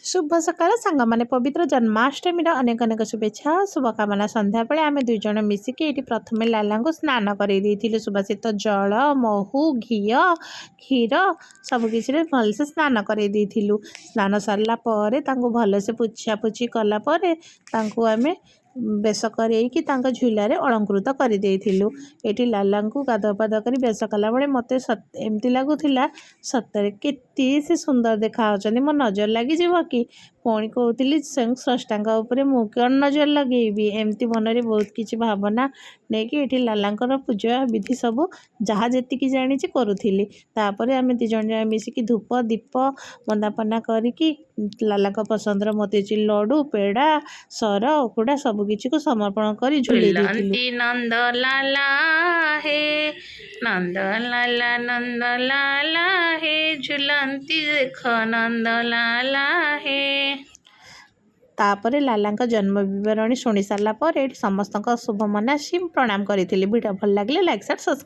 ଶୁଭ ସକାଳ ସାଙ୍ଗମାନେ। ପବିତ୍ର ଜନ୍ମାଷ୍ଟମୀର ଅନେକ ଅନେକ ଶୁଭେଚ୍ଛା, ଶୁଭକାମନା। ସନ୍ଧ୍ୟାବେଳେ ଆମେ ଦୁଇଜଣ ମିଶିକି ଏଇଠି ପ୍ରଥମେ ଲାଲାଙ୍କୁ ସ୍ନାନ କରେଇ ଦେଇଥିଲୁ। ସୁବାସିତ ଜଳ, ମହୁ, ଘିଅ, କ୍ଷୀର ସବୁକିଛିରେ ଭଲସେ ସ୍ନାନ କରେଇ ଦେଇଥିଲୁ। ସ୍ନାନ ସରିଲା ପରେ ତାଙ୍କୁ ଭଲସେ ପୋଛାପୋଛି କଲା ପରେ ତାଙ୍କୁ ଆମେ ବେଶ କରେଇକି ତାଙ୍କ ଝୁଲାରେ ଅଳଙ୍କୃତ କରିଦେଇଥିଲୁ। ଏଇଠି ଲାଲାଙ୍କୁ ଗାଧୁଆ ପାଧୁଆ କରି ବେଶ କଲାବେଳେ ମୋତେ ଏମିତି ଲାଗୁଥିଲା, ସତରେ କେତେ ସେ ସୁନ୍ଦର ଦେଖାଯାଉଛନ୍ତି, ମୋ ନଜର ଲାଗିଯିବ କି? ପୁଣି କହୁଥିଲି, ସ୍ୱୟଂ ସ୍ରଷ୍ଟାଙ୍କ ଉପରେ ମୁଁ କ'ଣ ନଜର ଲଗେଇବି? ଏମିତି ମନରେ ବହୁତ କିଛି ଭାବନା ନେଇକି ଏଇଠି ଲାଲାଙ୍କର ପୂଜା ବିଧି ସବୁ ଯାହା ଯେତିକି ଜାଣିଛି କରୁଥିଲି। ତାପରେ ଆମେ ଦୁଇ ଜଣ ଯାକ ମିଶିକି ଧୂପ, ଦୀପ, ବନ୍ଦାପନା କରିକି ଲାଲାଙ୍କ ପସନ୍ଦର ମୋତିଚୁର ଲଡ଼ୁ, ପେଡ଼ା, ସର, ଉଖୁଡ଼ା ସବୁ କିଛିକୁ ସମର୍ପଣ କରି ଝୁଲେଇ ଦେଇଥିଲୁ। ଝୁଲନ୍ତି ନନ୍ଦ ଲାଲା ହେ, ନନ୍ଦ ଲାଲା, ନନ୍ଦ ଲାଲା ହେ, ଝୁଲନ୍ତି ଦେଖ ନନ୍ଦ ଲାଲା ହେ। ତାପରେ ଲାଲାଙ୍କ ଜନ୍ମ ବିବରଣୀ ଶୁଣି ସାରିଲା ପରେ ଏଠି ସମସ୍ତଙ୍କ ଶୁଭ ମନାସି ପ୍ରଣାମ କରିଥିଲି। ଭିଡ଼ିଓ ଭଲ ଲାଗିଲେ ଲାଇକ୍, ସେୟାର, ସବସ୍କ୍ରାଇବ୍।